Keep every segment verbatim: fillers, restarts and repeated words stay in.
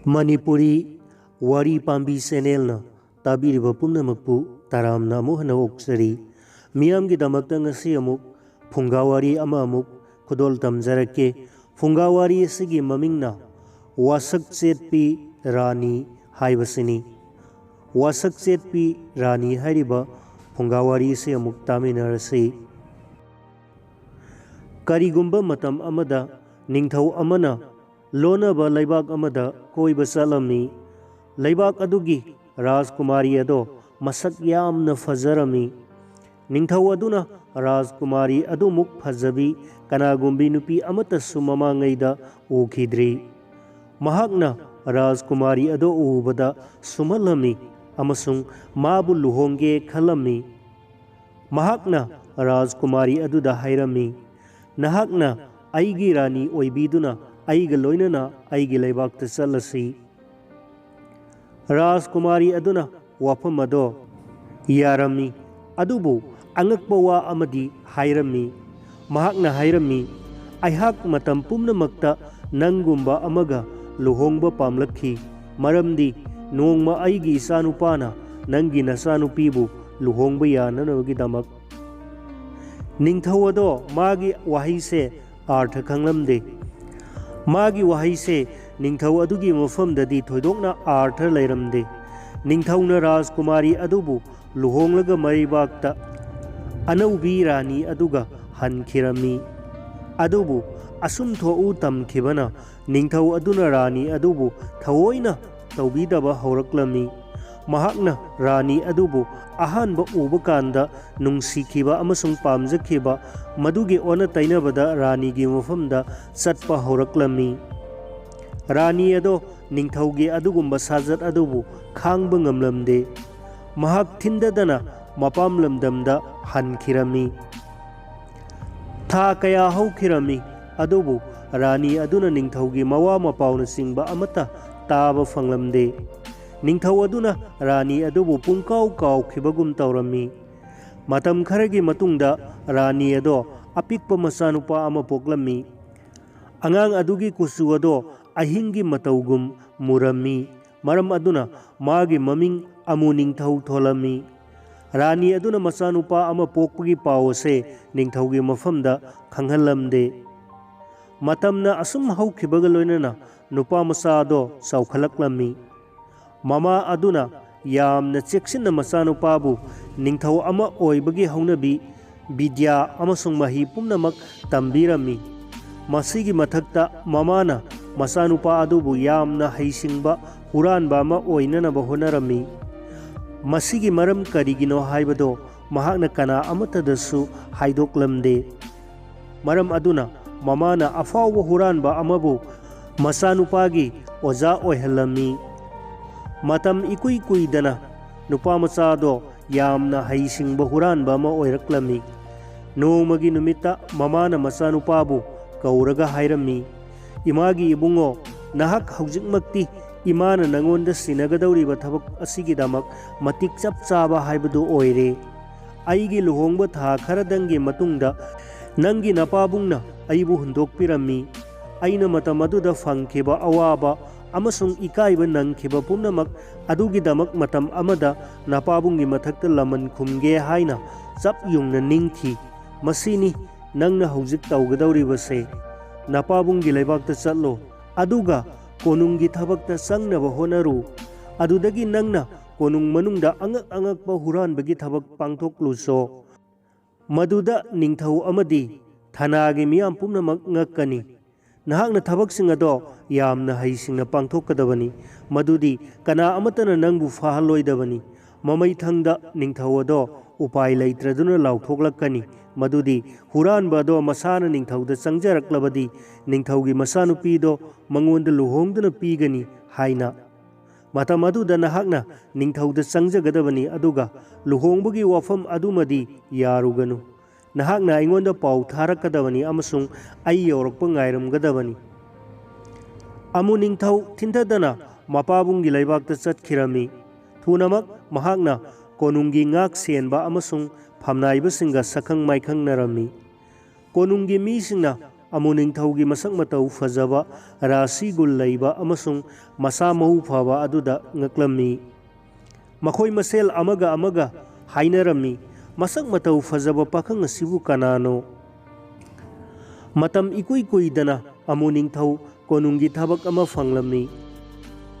ꯃꯅꯤꯄꯨꯔꯤ ꯋꯥꯔꯤ ꯄꯥꯝꯕꯤ ꯆꯦꯅꯦꯜꯅ ꯇꯥꯕꯤꯔꯤꯕ ꯄꯨꯝꯅꯃꯛꯄꯨ ꯇꯔꯥꯝꯅ ꯑꯃꯨꯛ ꯍꯟꯅ ꯑꯣꯛꯆꯔꯤ꯫ ꯃꯤꯌꯥꯝꯒꯤꯗꯃꯛꯇ ꯉꯁꯤ ꯑꯃꯨꯛ ꯐꯨꯡꯒꯥ ꯋꯥꯔꯤ ꯑꯃ ꯑꯃꯨꯛ ꯈꯨꯗꯣꯜ ꯇꯝꯖꯔꯛꯀꯦ꯫ ꯐꯨꯡꯒꯥ ꯋꯥꯔꯤ ꯑꯁꯤꯒꯤ ꯃꯃꯤꯡꯅ ꯋꯥꯁꯛ ꯆꯦꯠꯄꯤ ꯔꯥꯅꯤ ꯍꯥꯏꯕꯁꯤꯅꯤ꯫ ꯋꯥꯁꯛ ꯆꯦꯠꯄꯤ ꯔꯥꯅꯤ ꯍꯥꯏꯔꯤꯕ ꯐꯨꯡꯒꯥ ꯋꯥꯔꯤ ꯑꯁꯤ ꯑꯃꯨꯛ ꯇꯥꯃꯤꯟꯅꯔꯁꯤ꯫ ꯀꯔꯤꯒꯨꯝꯕ ꯃꯇꯝ ꯑꯃꯗ ꯅꯤꯡꯊꯧ ꯑꯃꯅ ꯂꯣꯟꯅꯕ ꯂꯩꯕꯥꯛ ꯑꯃꯗ ꯀꯣꯏꯕ ꯆꯠꯂꯝꯃꯤ꯫ ꯂꯩꯕꯥꯛ ꯑꯗꯨꯒꯤ ꯔꯥꯖꯀꯨꯃꯥꯔꯤ ꯑꯗꯣ ꯃꯁꯛ ꯌꯥꯝꯅ ꯐꯖꯔꯝꯃꯤ꯫ ꯅꯤꯡꯊꯧ ꯑꯗꯨꯅ ꯔꯥꯖꯀꯨꯃꯥꯔꯤ ꯑꯗꯨꯃꯨꯛ ꯐꯖꯕꯤ ꯀꯅꯥꯒꯨꯝꯕꯤ ꯅꯨꯄꯤ ꯑꯃꯠꯇꯁꯨ ꯃꯃꯥꯡꯉꯩꯗ ꯎꯈꯤꯗ꯭ꯔꯤ꯫ ꯃꯍꯥꯛꯅ ꯔꯥꯖꯀꯨꯃꯥꯔꯤ ꯑꯗꯣ ꯎꯕꯗ ꯁꯨꯝꯍꯠꯂꯝꯃꯤ ꯑꯃꯁꯨꯡ ꯃꯥꯕꯨ ꯂꯨꯍꯣꯡꯒꯦ ꯈꯜꯂꯝꯃꯤ꯫ ꯃꯍꯥꯛꯅ ꯔꯥꯖꯀꯨꯃꯥꯔꯤ ꯑꯗꯨꯗ ꯍꯥꯏꯔꯝꯃꯤ, "ꯅꯍꯥꯛꯅ ꯑꯩꯒꯤ ꯔꯥꯅꯤ ꯑꯣꯏꯕꯤꯗꯨꯅ ꯑꯩꯒ ꯂꯣꯏꯅꯅ ꯑꯩꯒꯤ ꯂꯩꯕꯥꯛꯇ ꯆꯠꯂꯁꯤ꯫" ꯔꯥꯖꯀꯨꯃꯥꯔꯤ ꯑꯗꯨꯅ ꯋꯥꯐꯝ ꯑꯗꯣ ꯌꯥꯔꯝꯃꯤ, ꯑꯗꯨꯕꯨ ꯑꯉꯛꯄ ꯋꯥ ꯑꯃꯗꯤ ꯍꯥꯏꯔꯝꯃꯤ꯫ ꯃꯍꯥꯛꯅ ꯍꯥꯏꯔꯝꯃꯤ, "ꯑꯩꯍꯥꯛ ꯃꯇꯝ ꯄꯨꯝꯅꯃꯛꯇ ꯅꯪꯒꯨꯝꯕ ꯑꯃꯒ ꯂꯨꯍꯣꯡꯕ ꯄꯥꯝꯂꯛꯈꯤ, ꯃꯔꯝꯗꯤ ꯅꯣꯡꯃ ꯑꯩꯒꯤ ꯏꯆꯥꯅꯨꯄꯥꯅ ꯅꯪꯒꯤ ꯅꯆꯥꯅꯨꯄꯤꯕꯨ ꯂꯨꯍꯣꯡꯕ ꯌꯥꯅꯅꯕꯒꯤꯗꯃꯛ꯫" ꯅꯤꯡꯊꯧ ꯑꯗꯣ ꯃꯥꯒꯤ ꯋꯥꯍꯩꯁꯦ ꯑꯥꯔꯊ ꯈꯪꯂꯝꯗꯦ꯫ ꯃꯥꯒꯤ ꯋꯥꯍꯩꯁꯦ ꯅꯤꯡꯊꯧ ꯑꯗꯨꯒꯤ ꯃꯐꯝꯗꯗꯤ ꯊꯣꯏꯗꯣꯛꯅ ꯑꯥꯔꯊ ꯂꯩꯔꯝꯗꯦ꯫ ꯅꯤꯡꯊꯧꯅ ꯔꯥꯖꯀꯨꯃꯥꯔꯤ ꯑꯗꯨꯕꯨ ꯂꯨꯍꯣꯡꯂꯒ ꯃꯩꯕꯥꯛꯇ ꯑꯅꯧꯕꯤ ꯔꯥꯅꯤ ꯑꯗꯨꯒ ꯍꯟꯈꯤꯔꯝꯃꯤ꯫ ꯑꯗꯨꯕꯨ ꯑꯁꯨꯝ ꯊꯣꯛꯎ ꯇꯝꯈꯤꯕꯅ ꯅꯤꯡꯊꯧ ꯑꯗꯨꯅ ꯔꯥꯅꯤ ꯑꯗꯨꯕꯨ ꯊꯑꯣꯏꯅ ꯇꯧꯕꯤꯗꯕ ꯍꯧꯔꯛꯂꯝꯃꯤ꯫ ꯃꯍꯥꯛꯅ ꯔꯥꯅꯤ ꯑꯗꯨꯕꯨ ꯑꯍꯥꯟꯕ ꯎꯕ ꯀꯥꯟꯗ ꯅꯨꯡꯁꯤꯈꯤꯕ ꯑꯃꯁꯨꯡ ꯄꯥꯝꯖꯈꯤꯕ, ꯃꯗꯨꯒꯤ ꯑꯣꯟꯅ ꯇꯩꯅꯕꯗ ꯔꯥꯅꯤꯒꯤ ꯃꯐꯝꯗ ꯆꯠꯄ ꯍꯧꯔꯛꯂꯝꯃꯤ꯫ ꯔꯥꯅꯤ ꯑꯗꯣ ꯅꯤꯡꯊꯧꯒꯤ ꯑꯗꯨꯒꯨꯝꯕ ꯁꯥꯖꯠ ꯑꯗꯨꯕꯨ ꯈꯥꯡꯕ ꯉꯝꯂꯝꯗꯦ꯫ ꯃꯍꯥꯛ ꯊꯤꯟꯗꯗꯅ ꯃꯄꯥꯝ ꯂꯝꯗꯝꯗ ꯍꯟꯈꯤꯔꯝꯃꯤ꯫ ꯊꯥ ꯀꯌꯥ ꯍꯧꯈꯤꯔꯝꯃꯤ, ꯑꯗꯨꯕꯨ ꯔꯥꯅꯤ ꯑꯗꯨꯅ ꯅꯤꯡꯊꯧꯒꯤ ꯃꯋꯥ ꯃꯄꯥꯎꯅꯆꯤꯡꯕ ꯑꯃꯠꯇ ꯇꯥꯕ ꯐꯪꯂꯝꯗꯦ꯫ ꯅꯤꯡꯊꯧ ꯑꯗꯨꯅ ꯔꯥꯅꯤ ꯑꯗꯨꯕꯨ ꯄꯨꯡꯀꯥꯎ ꯀꯥꯎꯈꯤꯕꯒꯨꯝ ꯇꯧꯔꯝꯃꯤ꯫ ꯃꯇꯝ ꯈꯔꯒꯤ ꯃꯇꯨꯡꯗ ꯔꯥꯅꯤ ꯑꯗꯣ ꯑꯄꯤꯛꯄ ꯃꯆꯥꯅꯨꯄꯥ ꯑꯃ ꯄꯣꯛꯂꯝꯃꯤ꯫ ꯑꯉꯥꯡ ꯑꯗꯨꯒꯤ ꯀꯨꯆꯨ ꯑꯗꯣ ꯑꯍꯤꯡꯒꯤ ꯃꯇꯧꯒꯨꯝ ꯃꯨꯔꯝꯃꯤ꯫ ꯃꯔꯝ ꯑꯗꯨꯅ ꯃꯥꯒꯤ ꯃꯃꯤꯡ ꯑꯃꯨ ꯅꯤꯡꯊꯧ ꯊꯣꯜꯂꯝꯃꯤ꯫ ꯔꯥꯅꯤ ꯑꯗꯨꯅ ꯃꯆꯥꯅꯨꯄꯥ ꯑꯃ ꯄꯣꯛꯄꯒꯤ ꯄꯥꯎ ꯑꯁꯦ ꯅꯤꯡꯊꯧꯒꯤ ꯃꯐꯝꯗ ꯈꯪꯍꯜꯂꯝꯗꯦ꯫ ꯃꯇꯝꯅ ꯑꯁꯨꯝ ꯍꯧꯈꯤꯕꯒ ꯂꯣꯏꯅꯅ ꯅꯨꯄꯥ ꯃꯆꯥ ꯑꯗꯣ ꯆꯥꯎꯈꯠꯂꯛꯂꯝꯃꯤ꯫ ꯃꯃꯥ ꯑꯗꯨꯅ ꯌꯥꯝꯅ ꯆꯦꯛꯁꯤꯟꯅ ꯃꯆꯥꯅꯨꯄꯥꯕꯨ ꯅꯤꯡꯊꯧ ꯑꯃ ꯑꯣꯏꯕꯒꯤ ꯍꯧꯅꯕꯤ, ꯕꯤꯗ꯭ꯌꯥ ꯑꯃꯁꯨꯡ ꯃꯍꯩ ꯄꯨꯝꯅꯃꯛ ꯇꯝꯕꯤꯔꯝꯃꯤ꯫ ꯃꯁꯤꯒꯤ ꯃꯊꯛꯇ ꯃꯃꯥꯅ ꯃꯆꯥꯅꯨꯄꯥ ꯑꯗꯨꯕꯨ ꯌꯥꯝꯅ ꯍꯩꯁꯤꯡꯕ ꯍꯨꯔꯥꯟꯕ ꯑꯃ ꯑꯣꯏꯅꯅꯕ ꯍꯣꯠꯅꯔꯝꯃꯤ꯫ ꯃꯁꯤꯒꯤ ꯃꯔꯝ ꯀꯔꯤꯒꯤꯅꯣ ꯍꯥꯏꯕꯗꯣ ꯃꯍꯥꯛꯅ ꯀꯅꯥ ꯑꯃꯠꯇꯗꯁꯨ ꯍꯥꯏꯗꯣꯛꯂꯝꯗꯦ꯫ ꯃꯔꯝ ꯑꯗꯨꯅ ꯃꯃꯥꯅ ꯑꯐꯥꯎꯕ ꯍꯨꯔꯥꯟꯕ ꯑꯃꯕꯨ ꯃꯆꯥꯅꯨꯄꯥꯒꯤ ꯑꯣꯖꯥ ꯑꯣꯏꯍꯜꯂꯝꯃꯤ꯫ ꯃꯇꯝ ꯏꯀꯨꯏ ꯀꯨꯏꯗꯅ ꯅꯨꯄꯥ ꯃꯆꯥꯗꯣ ꯌꯥꯝꯅ ꯍꯩꯁꯤꯡꯕ ꯍꯨꯔꯥꯟꯕ ꯑꯃ ꯑꯣꯏꯔꯛꯂꯝꯃꯤ꯫ ꯅꯣꯡꯃꯒꯤ ꯅꯨꯃꯤꯠꯇ ꯃꯃꯥꯅ ꯃꯆꯥꯅꯨꯄꯥꯕꯨ ꯀꯧꯔꯒ ꯍꯥꯏꯔꯝꯃꯤ, "ꯏꯃꯥꯒꯤ ꯏꯕꯨꯡꯉꯣ, ꯅꯍꯥꯛ ꯍꯧꯖꯤꯛꯃꯛꯇꯤ ꯏꯃꯥꯅ ꯅꯉꯣꯟꯗ ꯁꯤꯟꯅꯒꯗꯧꯔꯤꯕ ꯊꯕꯛ ꯑꯁꯤꯒꯤꯗꯃꯛ ꯃꯇꯤꯛ ꯆꯞ ꯆꯥꯕ ꯍꯥꯏꯕꯗꯨ ꯑꯣꯏꯔꯦ꯫ ꯑꯩꯒꯤ ꯂꯨꯍꯣꯡꯕ ꯊꯥ ꯈꯔꯗꯪꯒꯤ ꯃꯇꯨꯡꯗ ꯅꯪꯒꯤ ꯅꯄꯥꯕꯨꯡꯅ ꯑꯩꯕꯨ ꯍꯨꯟꯗꯣꯛꯄꯤꯔꯝꯃꯤ꯫ ꯑꯩꯅ ꯃꯇꯝ ꯑꯗꯨꯗ ꯐꯪꯈꯤꯕ ꯑꯋꯥꯕ ꯑꯃꯁꯨꯡ ꯏꯀꯥꯏꯕ ꯅꯪꯈꯤꯕ ꯄꯨꯝꯅꯃꯛ ꯑꯗꯨꯒꯤꯗꯃꯛ ꯃꯇꯝ ꯑꯃꯗ ꯅꯄꯥꯕꯨꯡꯒꯤ ꯃꯊꯛꯇ ꯂꯃꯟ ꯈꯨꯝꯒꯦ ꯍꯥꯏꯅ ꯆꯞ ꯌꯨꯡꯅ ꯅꯤꯡꯈꯤ꯫ ꯃꯁꯤꯅꯤ ꯅꯪꯅ ꯍꯧꯖꯤꯛ ꯇꯧꯒꯗꯧꯔꯤꯕꯁꯦ꯫ ꯅꯄꯥꯕꯨꯡꯒꯤ ꯂꯩꯕꯥꯛꯇ ꯆꯠꯂꯣ, ꯑꯗꯨꯒ ꯀꯣꯅꯨꯡꯒꯤ ꯊꯕꯛꯇ ꯆꯪꯅꯕ ꯍꯣꯠꯅꯔꯨ꯫ ꯑꯗꯨꯗꯒꯤ ꯅꯪꯅ ꯀꯣꯅꯨꯡ ꯃꯅꯨꯡꯗ ꯑꯉꯛ ꯑꯉꯛꯄ ꯍꯨꯔꯥꯟꯕꯒꯤ ꯊꯕꯛ ꯄꯥꯡꯊꯣꯛꯂꯨꯆꯣ꯫ ꯃꯗꯨꯗ ꯅꯤꯡꯊꯧ ꯑꯃꯗꯤ ꯊꯅꯥꯒꯤ ꯃꯤꯌꯥꯝ ꯄꯨꯝꯅꯃꯛ ꯉꯛꯀꯅꯤ꯫ ꯅꯍꯥꯛꯅ ꯊꯕꯛꯁꯤꯡ ꯑꯗꯣ ꯌꯥꯝꯅ ꯍꯩꯁꯤꯡꯅ ꯄꯥꯡꯊꯣꯛꯀꯗꯕꯅꯤ꯫ ꯃꯗꯨꯗꯤ ꯀꯅꯥ ꯑꯃꯠꯇꯅ ꯅꯪꯕꯨ ꯐꯥꯍꯜꯂꯣꯏꯗꯕꯅꯤ꯫" ꯃꯃꯩꯊꯪꯗ ꯅꯤꯡꯊꯧ ꯑꯗꯣ ꯎꯄꯥꯏ ꯂꯩꯇ꯭ꯔꯗꯨꯅ ꯂꯥꯎꯊꯣꯛꯂꯛꯀꯅꯤ꯫ ꯃꯗꯨꯗꯤ ꯍꯨꯔꯥꯟꯕ ꯑꯗꯣ ꯃꯁꯥꯅ ꯅꯤꯡꯊꯧꯗ ꯆꯪꯖꯔꯛꯂꯕꯗꯤ ꯅꯤꯡꯊꯧꯒꯤ ꯃꯆꯥꯅꯨꯄꯤꯗꯣ ꯃꯉꯣꯟꯗ ꯂꯨꯍꯣꯡꯗꯨꯅ ꯄꯤꯒꯅꯤ ꯍꯥꯏꯅ꯫ ꯃꯇꯝ ꯑꯗꯨꯗ ꯅꯍꯥꯛꯅ ꯅꯤꯡꯊꯧꯗ ꯆꯪꯖꯒꯗꯕꯅꯤ, ꯑꯗꯨꯒ ꯂꯨꯍꯣꯡꯕꯒꯤ ꯋꯥꯐꯝ ꯑꯗꯨꯃꯗꯤ ꯌꯥꯔꯨꯒꯅꯨ꯫ ꯅꯍꯥꯛꯅ ꯑꯩꯉꯣꯟꯗ ꯄꯥꯎ ꯊꯥꯔꯛꯀꯗꯕꯅꯤ ꯑꯃꯁꯨꯡ ꯑꯩ ꯌꯧꯔꯛꯄ ꯉꯥꯏꯔꯝꯒꯗꯕꯅꯤ꯫ ꯑꯃꯨ ꯅꯤꯡꯊꯧ ꯊꯤꯟꯊꯗꯅ ꯃꯄꯥꯕꯨꯡꯒꯤ ꯂꯩꯕꯥꯛꯇ ꯆꯠꯈꯤꯔꯝꯃꯤ꯫ ꯊꯨꯅꯃꯛ ꯃꯍꯥꯛꯅ ꯀꯣꯅꯨꯡꯒꯤ ꯉꯥꯛ ꯁꯦꯟꯕ ꯑꯃꯁꯨꯡ ꯐꯝꯅꯥꯏꯕꯁꯤꯡꯒ ꯁꯛꯈꯪ ꯃꯥꯏꯈꯪꯅꯔꯝꯃꯤ꯫ ꯀꯣꯅꯨꯡꯒꯤ ꯃꯤꯁꯤꯡꯅ ꯑꯃꯨ ꯅꯤꯡꯊꯧꯒꯤ ꯃꯁꯛ ꯃꯇꯧ ꯐꯖꯕ, ꯔꯥꯁꯤ ꯒꯨꯟ ꯂꯩꯕ ꯑꯃꯁꯨꯡ ꯃꯁꯥ ꯃꯎ ꯐꯕ ꯑꯗꯨꯗ ꯉꯛꯂꯝꯃꯤ꯫ ꯃꯈꯣꯏ ꯃꯁꯦꯜ ꯑꯃꯒ ꯑꯃꯒ ꯍꯥꯏꯅꯔꯝꯃꯤ, "ꯃꯁꯛ ꯃꯇꯧ ꯐꯖꯕ ꯄꯥꯈꯪ ꯑꯁꯤꯕꯨ ꯀꯅꯥꯅꯣ?" ꯃꯇꯝ ꯏꯀꯨꯏ ꯀꯨꯏꯗꯅ ꯑꯃꯨ ꯅꯤꯡꯊꯧ ꯀꯣꯅꯨꯡꯒꯤ ꯊꯕꯛ ꯑꯃ ꯐꯪꯂꯝꯃꯤ꯫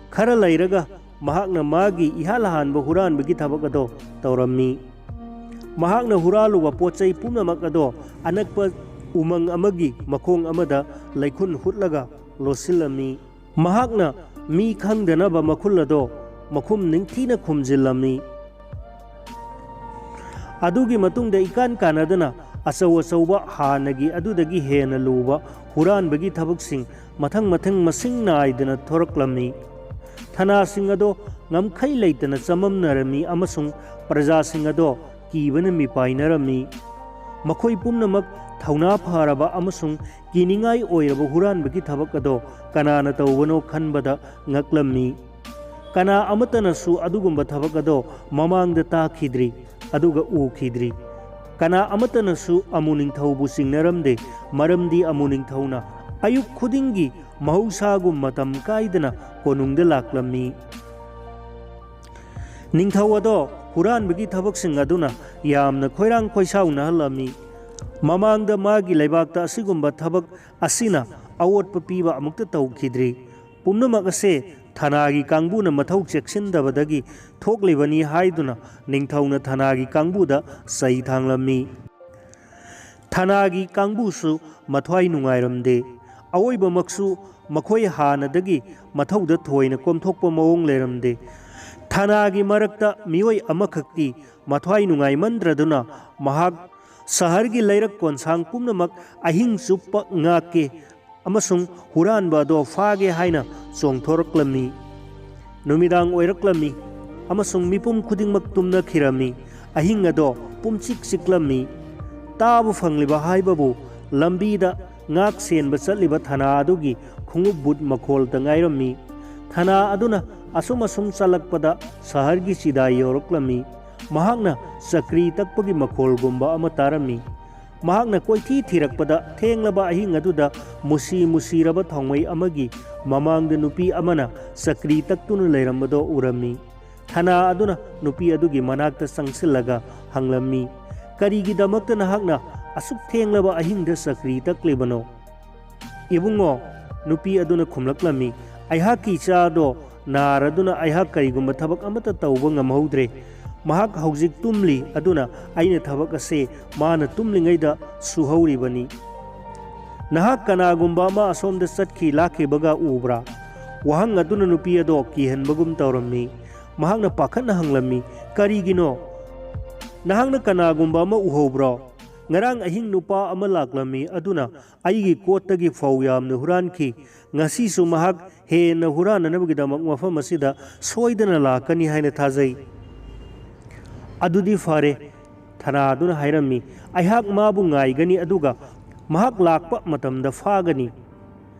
ꯈꯔ ꯂꯩꯔꯒ ꯃꯍꯥꯛꯅ ꯃꯥꯒꯤ ꯏꯍꯥꯟ ꯍꯥꯟꯕ ꯍꯨꯔꯥꯟꯕꯒꯤ ꯊꯕꯛ ꯑꯗꯣ ꯇꯧꯔꯝꯃꯤ꯫ ꯃꯍꯥꯛꯅ ꯍꯨꯔꯥꯜꯂꯨꯕ ꯄꯣꯠ ꯆꯩ ꯄꯨꯝꯅꯃꯛ ꯑꯗꯣ ꯑꯅꯛꯄ ꯎꯃꯪ ꯑꯃꯒꯤ ꯃꯈꯣꯡ ꯑꯃꯗ ꯂꯩꯈꯨꯟ ꯍꯨꯠꯂꯒ ꯂꯣꯠꯁꯤꯜꯂꯝꯃꯤ꯫ ꯃꯍꯥꯛꯅ ꯃꯤ ꯈꯪꯗꯅꯕ ꯃꯈꯨꯜ ꯑꯗꯣ ꯃꯈꯨꯝ ꯅꯤꯡꯊꯤꯅ ꯈꯨꯝꯖꯤꯜꯂꯝꯃꯤ꯫ ꯑꯗꯨꯒꯤ ꯃꯇꯨꯡꯗ ꯏꯀꯥꯟ ꯀꯥꯟꯅꯗꯅ ꯑꯆꯧ ꯑꯆꯧꯕ ꯍꯥꯟꯅꯒꯤ ꯑꯗꯨꯗꯒꯤ ꯍꯦꯟꯅ ꯂꯨꯕ ꯍꯨꯔꯥꯟꯕꯒꯤ ꯊꯕꯛꯁꯤꯡ ꯃꯊꯪ ꯃꯊꯪ ꯃꯁꯤꯡ ꯅꯥꯏꯗꯅ ꯊꯣꯔꯛꯂꯝꯃꯤ꯫ ꯊꯅꯥꯁꯤꯡ ꯑꯗꯣ ꯉꯝꯈꯩ ꯂꯩꯇꯅ ꯆꯃꯝꯅꯔꯝꯃꯤ ꯑꯃꯁꯨꯡ ꯄ꯭ꯔꯖꯥꯁꯤꯡ ꯑꯗꯣ ꯀꯤꯕꯅ ꯃꯤꯄꯥꯏꯅꯔꯝꯃꯤ꯫ ꯃꯈꯣꯏ ꯄꯨꯝꯅꯃꯛ ꯊꯧꯅꯥ ꯐꯔꯕ ꯑꯃꯁꯨꯡ ꯀꯤꯅꯤꯡꯉꯥꯏ ꯑꯣꯏꯔꯕ ꯍꯨꯔꯥꯟꯕꯒꯤ ꯊꯕꯛ ꯑꯗꯣ ꯀꯅꯥꯅ ꯇꯧꯕꯅꯣ ꯈꯟꯕꯗ ꯉꯛꯂꯝꯃꯤ꯫ ꯀꯅꯥ ꯑꯃꯠꯇꯅꯁꯨ ꯑꯗꯨꯒꯨꯝꯕ ꯊꯕꯛ ꯑꯗꯣ ꯃꯃꯥꯡꯗ ꯇꯥꯈꯤꯗ꯭ꯔꯤ, ꯑꯗꯨꯒ ꯎꯈꯤꯗ꯭ꯔꯤ꯫ ꯀꯅꯥ ꯑꯃꯠꯇꯅꯁꯨ ꯑꯃꯨ ꯅꯤꯡꯊꯧꯕꯨ ꯆꯤꯡꯅꯔꯝꯗꯦ, ꯃꯔꯝꯗꯤ ꯑꯃꯨ ꯅꯤꯡꯊꯧꯅ ꯑꯌꯨꯛ ꯈꯨꯗꯤꯡꯒꯤ ꯃꯍꯧꯁꯥꯒꯨꯝ ꯃꯇꯝ ꯀꯥꯏꯗꯅ ꯀꯣꯅꯨꯡꯗ ꯂꯥꯛꯂꯝꯃꯤ꯫ ꯅꯤꯡꯊꯧ ꯑꯗꯣ ꯍꯨꯔꯥꯟꯕꯒꯤ ꯊꯕꯛꯁꯤꯡ ꯑꯗꯨꯅ ꯌꯥꯝꯅ ꯈꯣꯏꯔꯥꯡ ꯈꯣꯏꯁꯥꯎꯅꯍꯜꯂꯝꯃꯤ꯫ ꯃꯃꯥꯡꯗ ꯃꯥꯒꯤ ꯂꯩꯕꯥꯛꯇ ꯑꯁꯤꯒꯨꯝꯕ ꯊꯕꯛ ꯑꯁꯤꯅ ꯑꯋꯣꯠꯄ ꯄꯤꯕ ꯑꯃꯨꯛꯇ ꯇꯧꯈꯤꯗ꯭ꯔꯤ꯫ ꯄꯨꯝꯅꯃꯛ ꯑꯁꯦ ꯊꯅꯥꯒꯤ ꯀꯥꯡꯕꯨꯅ ꯃꯊꯧ ꯆꯦꯛꯁꯤꯟꯗꯕꯗꯒꯤ ꯊꯣꯛꯂꯤꯕꯅꯤ ꯍꯥꯏꯗꯨꯅ ꯅꯤꯡꯊꯧꯅ ꯊꯅꯥꯒꯤ ꯀꯥꯡꯕꯨꯗ ꯆꯩ ꯊꯥꯡꯂꯝꯃꯤ꯫ ꯊꯅꯥꯒꯤ ꯀꯥꯡꯕꯨꯁꯨ ꯃꯊ꯭ꯋꯥꯏ ꯅꯨꯡꯉꯥꯏꯔꯝꯗꯦ꯫ ꯑꯋꯣꯏꯕꯃꯛꯁꯨ ꯃꯈꯣꯏ ꯍꯥꯟꯅꯗꯒꯤ ꯃꯊꯧꯗ ꯊꯣꯏꯅ ꯀꯣꯝꯊꯣꯛꯄ ꯃꯑꯣꯡ ꯂꯩꯔꯝꯗꯦ꯫ ꯊꯅꯥꯒꯤ ꯃꯔꯛꯇ ꯃꯤꯑꯣꯏ ꯑꯃꯈꯛꯇꯤ ꯃꯊ꯭ꯋꯥꯏ ꯅꯨꯡꯉꯥꯏꯃꯟꯗ꯭ꯔꯗꯨꯅ ꯃꯍꯥꯛ ꯁꯍꯔꯒꯤ ꯂꯩꯔꯛ ꯀꯣꯟꯁꯥꯡ ꯄꯨꯝꯅꯃꯛ ꯑꯍꯤꯡ ꯆꯨꯞꯄ ꯉꯥꯛꯀꯦ ꯑꯃꯁꯨꯡ ꯍꯨꯔꯥꯟꯕ ꯑꯗꯣ ꯐꯥꯒꯦ ꯍꯥꯏꯅ ꯆꯣꯡꯊꯣꯔꯛꯂꯝꯃꯤ꯫ ꯅꯨꯃꯤꯗꯥꯡ ꯑꯣꯏꯔꯛꯂꯝꯃꯤ ꯑꯃꯁꯨꯡ ꯃꯤꯄꯨꯝ ꯈꯨꯗꯤꯡꯃꯛ ꯇꯨꯝꯅꯈꯤꯔꯝꯃꯤ꯫ ꯑꯍꯤꯡ ꯑꯗꯣ ꯄꯨꯝꯆꯤꯛ ꯆꯤꯛꯂꯝꯃꯤ꯫ ꯇꯥꯕ ꯐꯪꯂꯤꯕ ꯍꯥꯏꯕꯕꯨ ꯂꯝꯕꯤꯗ ꯉꯥꯛ ꯁꯦꯟꯕ ꯆꯠꯂꯤꯕ ꯊꯅꯥ ꯑꯗꯨꯒꯤ ꯈꯣꯡꯎꯞ ꯕꯨꯠ ꯃꯈꯣꯜꯇ ꯉꯥꯏꯔꯝꯃꯤ꯫ ꯊꯅꯥ ꯑꯗꯨꯅ ꯑꯁꯨꯝ ꯑꯁꯨꯝ ꯆꯠꯂꯛꯄꯗ ꯁꯍꯔꯒꯤ ꯆꯤꯗꯥꯏ ꯌꯧꯔꯛꯂꯝꯃꯤ꯫ ꯃꯍꯥꯛꯅ ꯆꯀ꯭ꯔꯤ ꯇꯛꯄꯒꯤ ꯃꯈꯣꯜꯒꯨꯝꯕ ꯑꯃ ꯇꯥꯔꯝꯃꯤ꯫ ꯃꯍꯥꯛꯅ ꯀꯣꯏꯊꯤ ꯊꯤꯔꯛꯄꯗ ꯊꯦꯡꯂꯕ ꯑꯍꯤꯡ ꯑꯗꯨꯗ ꯃꯨꯁꯤ ꯃꯨꯁꯤꯔꯕ ꯊꯥꯎꯃꯩ ꯑꯃꯒꯤ ꯃꯃꯥꯡꯗ ꯅꯨꯄꯤ ꯑꯃꯅ ꯆꯀ꯭ꯔꯤ ꯇꯛꯇꯨꯅ ꯂꯩꯔꯝꯕꯗꯣ ꯎꯔꯝꯃꯤ꯫ ꯊꯅꯥ ꯑꯗꯨꯅ ꯅꯨꯄꯤ ꯑꯗꯨꯒꯤ ꯃꯅꯥꯛꯇ ꯆꯪꯁꯤꯜꯂꯒ ꯍꯪꯂꯝꯃꯤ, "ꯀꯔꯤꯒꯤꯗꯃꯛꯇ ꯅꯍꯥꯛꯅ ꯑꯁꯨꯛ ꯊꯦꯡꯂꯕ ꯑꯍꯤꯡꯗ ꯆꯀ꯭ꯔꯤ ꯇꯛꯂꯤꯕꯅꯣ?" "ꯏꯕꯨꯡꯉꯣ," ꯅꯨꯄꯤ ꯑꯗꯨꯅ ꯈꯨꯝꯂꯛꯂꯝꯃꯤ, "ꯑꯩꯍꯥꯛꯀꯤ ꯏꯆꯥꯗꯣ ꯅꯥꯔꯗꯨꯅ ꯑꯩꯍꯥꯛ ꯀꯔꯤꯒꯨꯝꯕ ꯊꯕꯛ ꯑꯃꯠꯇ ꯇꯧꯕ ꯉꯝꯍꯧꯗ꯭ꯔꯦ꯫ ꯃꯍꯥꯛ ꯍꯧꯖꯤꯛ ꯇꯨꯝꯂꯤ, ꯑꯗꯨꯅ ꯑꯩꯅ ꯊꯕꯛ ꯑꯁꯦ ꯃꯥꯅ ꯇꯨꯝꯂꯤꯉꯩꯗ ꯁꯨꯍꯧꯔꯤꯕꯅꯤ꯫" "ꯅꯍꯥꯛ ꯀꯅꯥꯒꯨꯝꯕ ꯑꯃ ꯑꯁꯣꯝꯗ ꯆꯠꯈꯤ ꯂꯥꯛꯈꯤꯕꯒ ꯎꯕ꯭ꯔꯥ?" ꯋꯥꯍꯪ ꯑꯗꯨꯅ ꯅꯨꯄꯤ ꯑꯗꯣ ꯀꯤꯍꯟꯕꯒꯨꯝ ꯇꯧꯔꯝꯃꯤ꯫ ꯃꯍꯥꯛꯅ ꯄꯥꯈꯠꯅ ꯍꯪꯂꯝꯃꯤ, "ꯀꯔꯤꯒꯤꯅꯣ? ꯅꯍꯥꯛꯅ ꯀꯅꯥꯒꯨꯝꯕ ꯑꯃ ꯎꯍꯧꯕ꯭ꯔꯣ? ꯉꯔꯥꯡ ꯑꯍꯤꯡ ꯅꯨꯄꯥ ꯑꯃ ꯂꯥꯛꯂꯝꯃꯤ, ꯑꯗꯨꯅ ꯑꯩꯒꯤ ꯀꯣꯠꯇꯒꯤ ꯐꯧ ꯌꯥꯝꯅ ꯍꯨꯔꯥꯟꯈꯤ꯫ ꯉꯁꯤꯁꯨ ꯃꯍꯥꯛ ꯍꯦꯟꯅ ꯍꯨꯔꯥꯟꯅꯅꯕꯒꯤꯗꯃꯛ ꯃꯐꯝ ꯑꯁꯤꯗ ꯁꯣꯏꯗꯅ ꯂꯥꯛꯀꯅꯤ ꯍꯥꯏꯅ ꯊꯥꯖꯩ꯫" "ꯑꯗꯨꯗꯤ ꯐꯔꯦ," ꯊꯅꯥꯗꯨꯅ ꯍꯥꯏꯔꯝꯃꯤ, "ꯑꯩꯍꯥꯛ ꯃꯥꯕꯨ ꯉꯥꯏꯒꯅꯤ, ꯑꯗꯨꯒ ꯃꯍꯥꯛ ꯂꯥꯛꯄ ꯃꯇꯝꯗ ꯐꯥꯒꯅꯤ꯫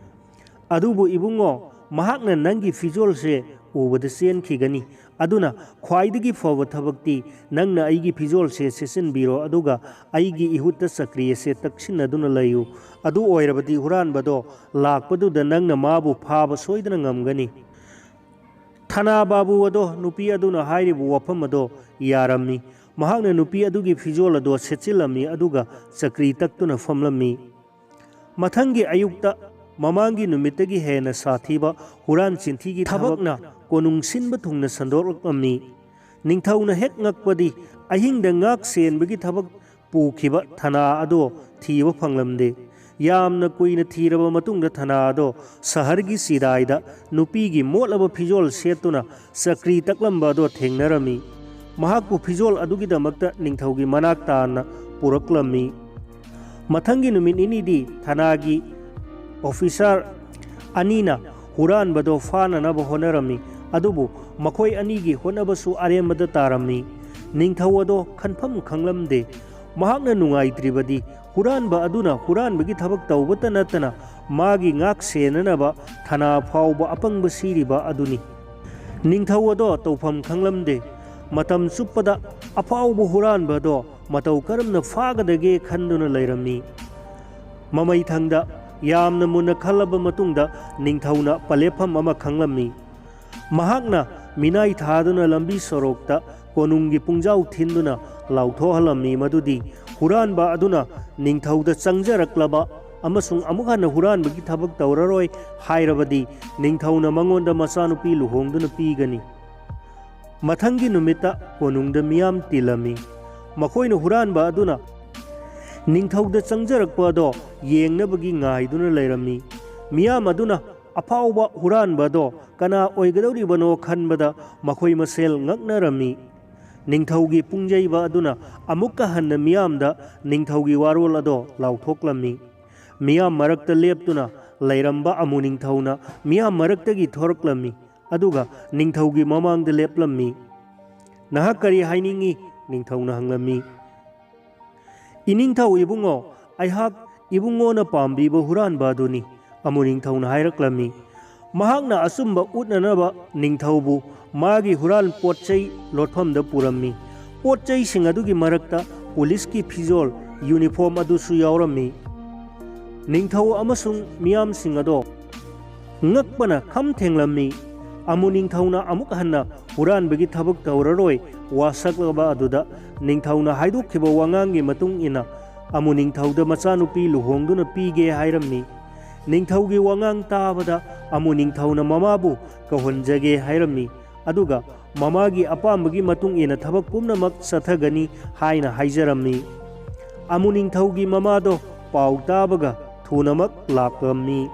ꯑꯗꯨꯕꯨ ꯏꯕꯨꯡꯉꯣ, ꯃꯍꯥꯛꯅ ꯅꯪꯒꯤ ꯐꯤꯖꯣꯜꯁꯦ ꯎꯕꯗ ꯆꯦꯟꯈꯤꯒꯅꯤ꯫ ꯑꯗꯨꯅ ꯈ꯭ꯋꯥꯏꯗꯒꯤ ꯐꯕ ꯊꯕꯛꯇꯤ ꯅꯪꯅ ꯑꯩꯒꯤ ꯐꯤꯖꯣꯜꯁꯦ ꯁꯦꯠꯆꯤꯟꯕꯤꯔꯣ, ꯑꯗꯨꯒ ꯑꯩꯒꯤ ꯏꯍꯨꯠꯇ ꯆꯀ꯭ꯔꯤ ꯑꯁꯦ ꯇꯛꯁꯤꯟꯅꯗꯨꯅ ꯂꯩꯌꯨ꯫ ꯑꯗꯨ ꯑꯣꯏꯔꯕꯗꯤ ꯍꯨꯔꯥꯟꯕꯗꯣ ꯂꯥꯛꯄꯗꯨꯗ ꯅꯪꯅ ꯃꯥꯕꯨ ꯐꯥꯕ ꯁꯣꯏꯗꯅ ꯉꯝꯒꯅꯤ꯫" ꯊꯅꯥ ꯕꯥꯕꯨ ꯑꯗꯣ ꯅꯨꯄꯤ ꯑꯗꯨꯅ ꯍꯥꯏꯔꯤꯕ ꯋꯥꯐꯝ ꯑꯗꯣ ꯌꯥꯔꯝꯃꯤ꯫ ꯃꯍꯥꯛꯅ ꯅꯨꯄꯤ ꯑꯗꯨꯒꯤ ꯐꯤꯖꯣꯜ ꯑꯗꯣ ꯁꯦꯠꯆꯤꯜꯂꯝꯃꯤ, ꯑꯗꯨꯒ ꯆꯀ꯭ꯔꯤ ꯇꯛꯇꯨꯅ ꯐꯝꯂꯝꯃꯤ꯫ ꯃꯊꯪꯒꯤ ꯑꯌꯨꯛꯇ ꯃꯃꯥꯡꯒꯤ ꯅꯨꯃꯤꯠꯇꯒꯤ ꯍꯦꯟꯅ ꯁꯥꯊꯤꯕ ꯍꯨꯔꯥꯟ ꯆꯤꯟꯊꯤꯒꯤ ꯊꯕꯛꯅ ꯀꯣꯅꯨꯡ ꯁꯤꯟꯕ ꯊꯨꯡꯅ ꯁꯟꯗꯣꯛꯂꯛꯂꯝꯃꯤ꯫ ꯅꯤꯡꯊꯧꯅ ꯍꯦꯛ ꯉꯛꯄꯗꯤ, ꯑꯍꯤꯡꯗ ꯉꯥꯛ ꯁꯦꯟꯕꯒꯤ ꯊꯕꯛ ꯄꯨꯈꯤꯕ ꯊꯅꯥ ꯑꯗꯣ ꯊꯤꯕ ꯐꯪꯂꯝꯗꯦ꯫ ꯌꯥꯝꯅ ꯀꯨꯏꯅ ꯊꯤꯔꯕ ꯃꯇꯨꯡꯗ ꯊꯅꯥ ꯑꯗꯣ ꯁꯍꯔꯒꯤ ꯆꯤꯗꯥꯏꯗ ꯅꯨꯄꯤꯒꯤ ꯃꯣꯠꯂꯕ ꯐꯤꯖꯣꯜ ꯁꯦꯠꯇꯨꯅ ꯆꯀ꯭ꯔꯤ ꯇꯛꯂꯝꯕ ꯑꯗꯣ ꯊꯦꯡꯅꯔꯝꯃꯤ꯫ ꯃꯍꯥꯛꯄꯨ ꯐꯤꯖꯣꯜ ꯑꯗꯨꯒꯤꯗꯃꯛꯇ ꯅꯤꯡꯊꯧꯒꯤ ꯃꯅꯥꯛ ꯇꯥꯟꯅ ꯄꯨꯔꯛꯂꯝꯃꯤ꯫ ꯃꯊꯪꯒꯤ ꯅꯨꯃꯤꯠ ꯅꯤꯅꯤꯗꯤ ꯊꯅꯥꯒꯤ ꯑꯣꯐꯤꯁꯥꯔ ꯑꯅꯤꯅ ꯍꯨꯔꯥꯟꯕꯗꯣ ꯐꯥꯅꯅꯕ ꯍꯣꯠꯅꯔꯝꯃꯤ꯫ ꯑꯗꯨꯕꯨ ꯃꯈꯣꯏ ꯑꯅꯤꯒꯤ ꯍꯣꯠꯅꯕꯁꯨ ꯑꯔꯦꯝꯕꯗ ꯇꯥꯔꯝꯃꯤ꯫ ꯅꯤꯡꯊꯧ ꯑꯗꯣ ꯈꯟꯐꯝ ꯈꯪꯂꯝꯗꯦ꯫ ꯃꯍꯥꯛꯅ ꯅꯨꯡꯉꯥꯏꯇ꯭ꯔꯤꯕꯗꯤ ꯍꯨꯔꯥꯟꯕ ꯑꯗꯨꯅ ꯍꯨꯔꯥꯟꯕꯒꯤ ꯊꯕꯛ ꯇꯧꯕꯇ ꯅꯠꯇꯅ ꯃꯥꯒꯤ ꯉꯥꯛ ꯁꯦꯟꯅꯅꯕ ꯊꯅꯥ ꯐꯥꯎꯕ ꯑꯄꯪꯕ ꯁꯤꯔꯤꯕ ꯑꯗꯨꯅꯤ꯫ ꯅꯤꯡꯊꯧ ꯑꯗꯣ ꯇꯧꯐꯝ ꯈꯪꯂꯝꯗꯦ꯫ ꯃꯇꯝ ꯆꯨꯞꯄꯗ ꯑꯐꯥꯎꯕ ꯍꯨꯔꯥꯟꯕ ꯑꯗꯣ ꯃꯇꯧ ꯀꯔꯝꯅ ꯐꯥꯒꯗꯒꯦ ꯈꯟꯗꯨꯅ ꯂꯩꯔꯝꯃꯤ꯫ ꯃꯃꯩꯊꯪꯗ ꯌꯥꯝꯅ ꯃꯨꯟꯅ ꯈꯜꯂꯕ ꯃꯇꯨꯡꯗ ꯅꯤꯡꯊꯧꯅ ꯄꯂꯦꯞꯐꯝ ꯑꯃ ꯈꯪꯂꯝꯃꯤ꯫ ꯃꯍꯥꯛꯅ ꯃꯤꯅꯥꯏ ꯊꯥꯗꯨꯅ ꯂꯝꯕꯤ ꯁꯣꯔꯣꯛꯇ ꯀꯣꯅꯨꯡꯒꯤ ꯄꯨꯡꯖꯥꯎ ꯊꯤꯟꯗꯨꯅ ꯂꯥꯎꯊꯣꯛꯍꯜꯂꯝꯃꯤ ꯃꯗꯨꯗꯤ ꯍꯨꯔꯥꯟꯕ ꯑꯗꯨꯅ ꯅꯤꯡꯊꯧꯗ ꯆꯪꯖꯔꯛꯂꯕ ꯑꯃꯁꯨꯡ ꯑꯃꯨꯛ ꯍꯟꯅ ꯍꯨꯔꯥꯟꯕꯒꯤ ꯊꯕꯛ ꯇꯧꯔꯔꯣꯏ ꯍꯥꯏꯔꯕꯗꯤ ꯅꯤꯡꯊꯧꯅ ꯃꯉꯣꯟꯗ ꯃꯆꯥꯅꯨꯄꯤ ꯂꯨꯍꯣꯡꯗꯨꯅ ꯄꯤꯒꯅꯤ꯫ ꯃꯊꯪꯒꯤ ꯅꯨꯃꯤꯠꯇ ꯀꯣꯅꯨꯡꯗ ꯃꯤꯌꯥꯝ ꯇꯤꯜꯂꯝꯃꯤ꯫ ꯃꯈꯣꯏꯅ ꯍꯨꯔꯥꯟꯕ ꯑꯗꯨꯅ ꯅꯤꯡꯊꯧꯗ ꯆꯪꯖꯔꯛꯄ ꯑꯗꯣ ꯌꯦꯡꯅꯕꯒꯤ ꯉꯥꯏꯗꯨꯅ ꯂꯩꯔꯝꯃꯤ꯫ ꯃꯤꯌꯥꯝ ꯑꯗꯨꯅ ꯑꯐꯥꯎꯕ ꯍꯨꯔꯥꯟꯕ ꯑꯗꯣ ꯀꯅꯥ ꯑꯣꯏꯒꯗꯧꯔꯤꯕꯅꯣ ꯈꯟꯕꯗ ꯃꯈꯣꯏ ꯃꯁꯦꯜ ꯉꯛꯅꯔꯝꯃꯤ꯫ ꯅꯤꯡꯊꯧꯒꯤ ꯄꯨꯡꯖꯩꯕ ꯑꯗꯨꯅ ꯑꯃꯨꯛꯀ ꯍꯟꯅ ꯃꯤꯌꯥꯝꯗ ꯅꯤꯡꯊꯧꯒꯤ ꯋꯥꯔꯣꯜ ꯑꯗꯣ ꯂꯥꯎꯊꯣꯛꯂꯝꯃꯤ꯫ ꯃꯤꯌꯥꯝ ꯃꯔꯛꯇ ꯂꯦꯞꯇꯨꯅ ꯂꯩꯔꯝꯕ ꯑꯃꯨ ꯅꯤꯡꯊꯧꯅ ꯃꯤꯌꯥꯝ ꯃꯔꯛꯇꯒꯤ ꯊꯣꯔꯛꯂꯝꯃꯤ꯫ ꯑꯗꯨꯒ ꯅꯤꯡꯊꯧꯒꯤ ꯃꯃꯥꯡꯗ ꯂꯦꯞꯂꯝꯃꯤ꯫ "ꯅꯍꯥꯛ ꯀꯔꯤ ꯍꯥꯏꯅꯤꯡꯏ?" ꯅꯤꯡꯊꯧꯅ ꯍꯪꯂꯝꯃꯤ꯫ "ꯏꯅꯤꯡꯊꯧ ꯏꯕꯨꯡꯉꯣ, ꯑꯩꯍꯥꯛ ꯏꯕꯨꯡꯉꯣꯅ ꯄꯥꯝꯕꯤꯕ ꯍꯨꯔꯥꯟꯕ ꯑꯗꯨꯅꯤ," ꯑꯃꯨ ꯅꯤꯡꯊꯧꯅ ꯍꯥꯏꯔꯛꯂꯝꯃꯤ꯫ ꯃꯍꯥꯛꯅ ꯑꯆꯨꯝꯕ ꯎꯠꯅꯅꯕ ꯅꯤꯡꯊꯧꯕꯨ ꯃꯥꯒꯤ ꯍꯨꯔꯥꯟ ꯄꯣꯠ ꯆꯩ ꯂꯣꯠꯐꯝꯗ ꯄꯨꯔꯝꯃꯤ꯫ ꯄꯣꯠ ꯆꯩꯁꯤꯡ ꯑꯗꯨꯒꯤ ꯃꯔꯛꯇ ꯄꯨꯂꯤꯁꯀꯤ ꯐꯤꯖꯣꯜ, ꯌꯨꯅꯤꯐꯣꯔꯝ ꯑꯗꯨꯁꯨ ꯌꯥꯎꯔꯝꯃꯤ꯫ ꯅꯤꯡꯊꯧ ꯑꯃꯁꯨꯡ ꯃꯤꯌꯥꯝꯁꯤꯡ ꯑꯗꯣ ꯉꯛꯄꯅ ꯈꯝ ꯊꯦꯡꯂꯝꯃꯤ꯫ ꯑꯃꯨ ꯅꯤꯡꯊꯧꯅ ꯑꯃꯨꯛ ꯍꯟꯅ ꯍꯨꯔꯥꯟꯕꯒꯤ ꯊꯕꯛ ꯇꯧꯔꯔꯣꯏ ꯋꯥꯁꯛꯂꯕ ꯑꯗꯨꯗ ꯅꯤꯡꯊꯧꯅ ꯍꯥꯏꯗꯣꯛꯈꯤꯕ ꯋꯥꯉꯥꯡꯒꯤ ꯃꯇꯨꯡ ꯏꯟꯅ ꯑꯃꯨ ꯅꯤꯡꯊꯧꯗ ꯃꯆꯥꯅꯨꯄꯤ ꯂꯨꯍꯣꯡꯗꯨꯅ ꯄꯤꯒꯦ ꯍꯥꯏꯔꯝꯃꯤ꯫ ꯅꯤꯡꯊꯧꯒꯤ ꯋꯥꯉꯥꯡ ꯇꯥꯕꯗ ꯑꯃꯨ ꯅꯤꯡꯊꯧꯅ ꯃꯃꯥꯕꯨ ꯀꯧꯍꯟꯖꯒꯦ ꯍꯥꯏꯔꯝꯃꯤ꯫ ꯑꯗꯨꯒ ꯃꯃꯥꯒꯤ ꯑꯄꯥꯝꯕꯒꯤ ꯃꯇꯨꯡ ꯏꯟꯅ ꯊꯕꯛ ꯄꯨꯝꯅꯃꯛ ꯆꯠꯊꯒꯅꯤ ꯍꯥꯏꯅ ꯍꯥꯏꯖꯔꯝꯃꯤ꯫ ꯑꯃꯨ ꯅꯤꯡꯊꯧꯒꯤ ꯃꯃꯥꯗꯣ ꯄꯥꯎ ꯇꯥꯕꯒ ꯊꯨꯅꯃꯛ ꯂꯥꯛꯂꯝꯃꯤ꯫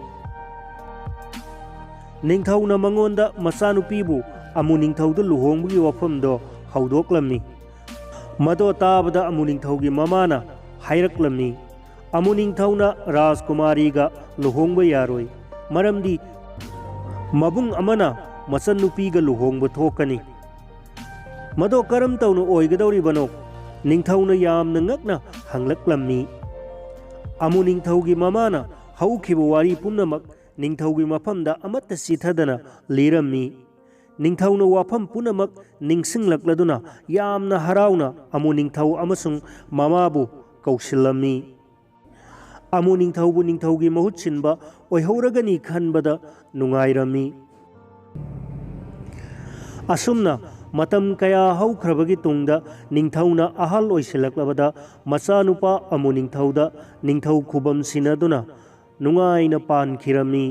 ꯅꯤꯡꯊꯧꯅ ꯃꯉꯣꯟꯗ ꯃꯆꯥꯅꯨꯄꯤꯕꯨ ꯑꯃꯨ ꯅꯤꯡꯊꯧꯗ ꯂꯨꯍꯣꯡꯕꯒꯤ ꯋꯥꯐꯝꯗꯣ ꯍꯧꯗꯣꯛꯂꯝꯃꯤ꯫ ꯃꯗꯣ ꯇꯥꯕꯗ ꯑꯃꯨ ꯅꯤꯡꯊꯧꯒꯤ ꯃꯃꯥꯅ ꯍꯥꯏꯔꯛꯂꯝꯃꯤ, "ꯑꯃꯨ ꯅꯤꯡꯊꯧꯅ ꯔꯥꯖꯀꯨꯃꯥꯔꯤꯒ ꯂꯨꯍꯣꯡꯕ ꯌꯥꯔꯣꯏ, ꯃꯔꯝꯗꯤ ꯃꯕꯨꯡ ꯑꯃꯅ ꯃꯆꯟꯅꯨꯄꯤꯒ ꯂꯨꯍꯣꯡꯕ ꯊꯣꯛꯀꯅꯤ꯫ ꯃꯗꯣ ꯀꯔꯝ ꯇꯧꯅ ꯑꯣꯏꯒꯗꯧꯔꯤꯕꯅꯣ?" ꯅꯤꯡꯊꯧꯅ ꯌꯥꯝꯅ ꯉꯛꯅ ꯍꯪꯂꯛꯂꯝꯃꯤ꯫ ꯑꯃꯨ ꯅꯤꯡꯊꯧꯒꯤ ꯃꯃꯥꯅ ꯍꯧꯈꯤꯕ ꯋꯥꯔꯤ ꯄꯨꯝꯅꯃꯛ ꯅꯤꯡꯊꯧꯒꯤ ꯃꯐꯝꯗ ꯑꯃꯠꯇ ꯆꯤꯊꯗꯅ ꯂꯤꯔꯝꯃꯤ꯫ ꯅꯤꯡꯊꯧꯅ ꯋꯥꯐꯝ ꯄꯨꯝꯅꯃꯛ ꯅꯤꯡꯁꯤꯡꯂꯛꯂꯗꯨꯅ ꯌꯥꯝꯅ ꯍꯔꯥꯎꯅ ꯑꯃꯨ ꯅꯤꯡꯊꯧ ꯑꯃꯁꯨꯡ ꯃꯃꯥꯕꯨ ꯀꯧꯁꯤꯜꯂꯝꯃꯤ꯫ ꯑꯃꯨ ꯅꯤꯡꯊꯧꯕꯨ ꯅꯤꯡꯊꯧꯒꯤ ꯃꯍꯨꯠ ꯁꯤꯟꯕ ꯑꯣꯏꯍꯧꯔꯒꯅꯤ ꯈꯟꯕꯗ ꯅꯨꯡꯉꯥꯏꯔꯝꯃꯤ꯫ ꯑꯁꯨꯝꯅ ꯃꯇꯝ ꯀꯌꯥ ꯍꯧꯈ꯭ꯔꯕꯒꯤ ꯇꯨꯡꯗ ꯅꯤꯡꯊꯧꯅ ꯑꯍꯜ ꯑꯣꯏꯁꯤꯜꯂꯛꯂꯕꯗ ꯃꯆꯥꯅꯨꯄꯥ ꯑꯃꯨ ꯅꯤꯡꯊꯧꯗ ꯅꯤꯡꯊꯧ ꯈꯨꯕꯝ ꯁꯤꯟꯅꯗꯨꯅ ꯅꯨꯡꯉꯥꯏꯅ ꯄꯥꯟꯈꯤꯔꯝꯃꯤ꯫